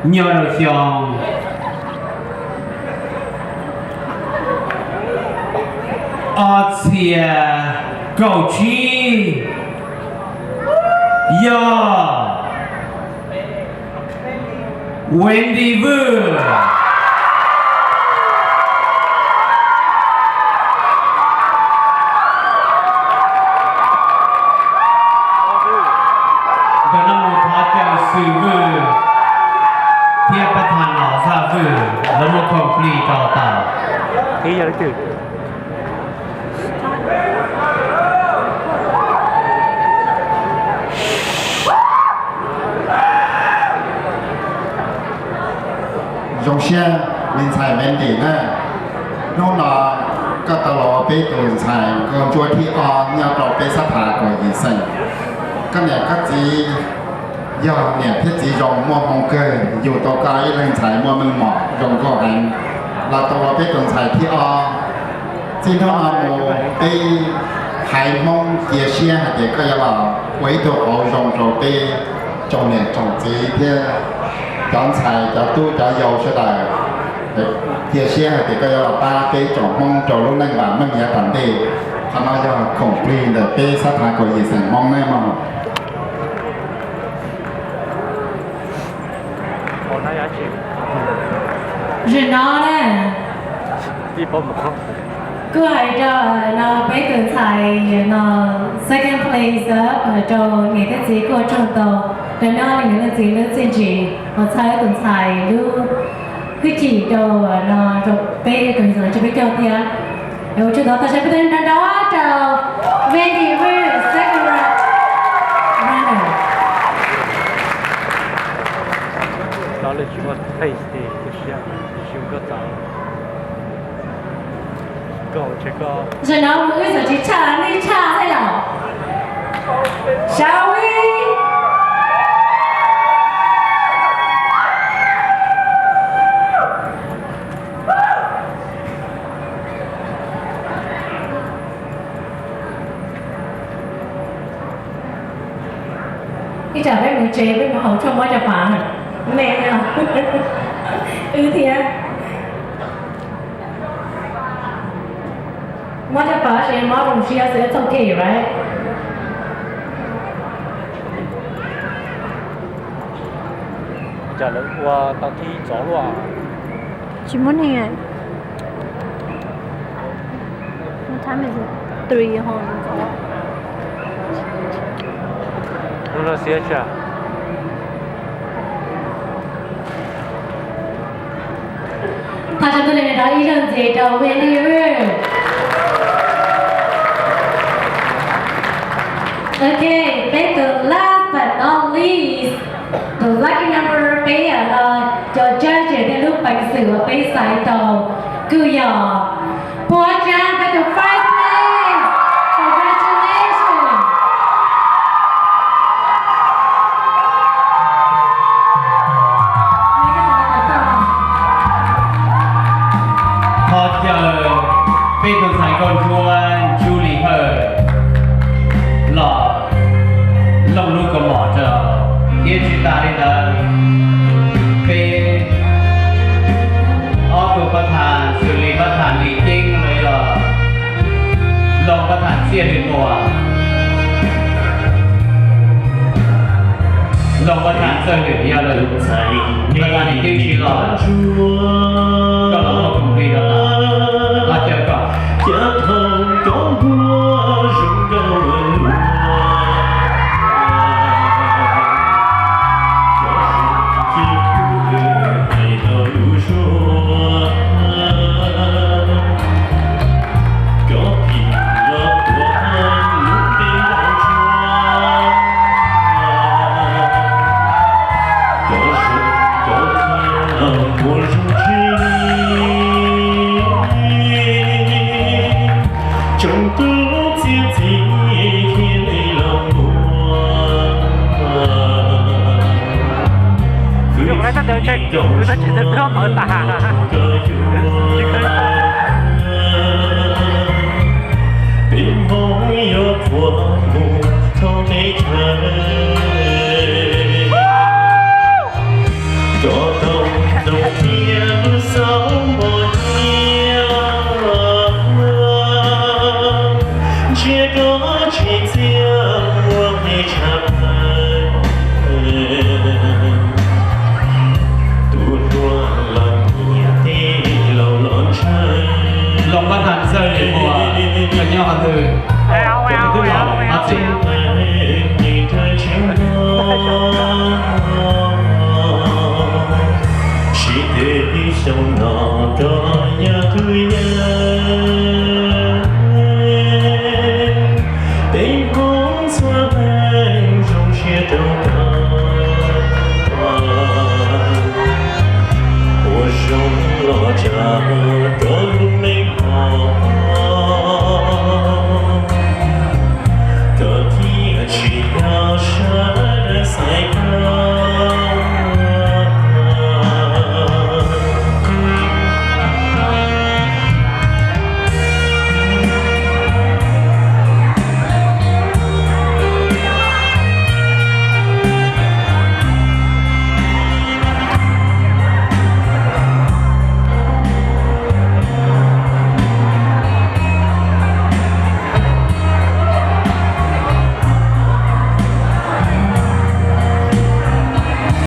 Nyob rau xyoo ob txhiab kaum tsib yog Wendy Vwj. Ntawm no mus thov caw Xwm Vwj thiab Pab Thas Los Zaj Vwj lawv muab khoom plig rau tau. Zoo siab me ntxhais Wendy na, hnub no koj tau los ua peb tus ntxhais nkauj ntsuab thib ob nyob rau peb sab Thas Kaum Yim xeem. Koj niam koj txiv yog niam thiab txiv zoo muaj hmoo kawg, yug tau koj ib leeg ntxhais muaj meej mom zoo nkauj heev los tau ua peb tus ntxhais thib ob. Txij hnub no mus peb haiv Hmoob cia siab hais tias koj yuav los ua ib tug qauv zoo rau peb tsoom niam tsoom txiv thiab cov ntxhais cov tub cov yau sawv daws. Cia siab hais tias koj yuav los pab peb tsoom Hmoob rau lub neej vam meej yav tom ntej. Qhov no yog khoom plig ntawm peb sab Thas Kaum Yim xeem Hmoob nawb mog. Zaum no na, kuj hais rau no peb tus ntxhais no second place up rau niam thiab txiv kuj ua tsaug ntau rau neb ob leeg niam leej txiv lub txiaj ntsig uas txhawb tus ntxhais lub hwj chim rau no rau peb tus ntxhais rau peb caug thiab. Ua tsaug ntau, thov sawv peb nrov nrov rau Wendy Vwj second runner. Zaum no mus wb txawm tsis tshaj nej tshaj thiab yom. Shall we? Ib tsam peb mus tsev peb mus haus tshuaj muab cov pav me no. Wb thiab. Muab cov pav ces muab zoo siab xwb, it's okay, right? Cas lawv ua tau thib tsov luaj? Tsis muaj neeg. What time is it? Three home. Hnub no siab tshaj. Thov sawv daws ib zaug ntxiv rau Wendy Vwj. Ok, peb tus last but not least, tus lucky number peb yam no, cov judges thiab lub peev xwm uas peb xaiv tau kuj yog Puav Tsab, peb tus first place. Congratulations. Thov caw peb tus ntxhais nkauj ntsuab Ntsuj Lis Hawj los looj lub kaus mom rau, thiab tsis tas li ntawd, peb ob tug pab thas xws li pab thas Lis Ceeb los yog Looj pab thas Txiaj Lwm Muas, Looj pab thas Txawj Lwm Yaj los, pab thas Lis Ceeb tsis los, koj los ua khoom plig rau, thov caw koj. Tus no tab sis twb tsis tau mawv tas. Peb Hmoob yuav qhuas mus rau teb chaws, cov Yog nyob qhov twg, twb los hov txim. Sib twv ib xyoos no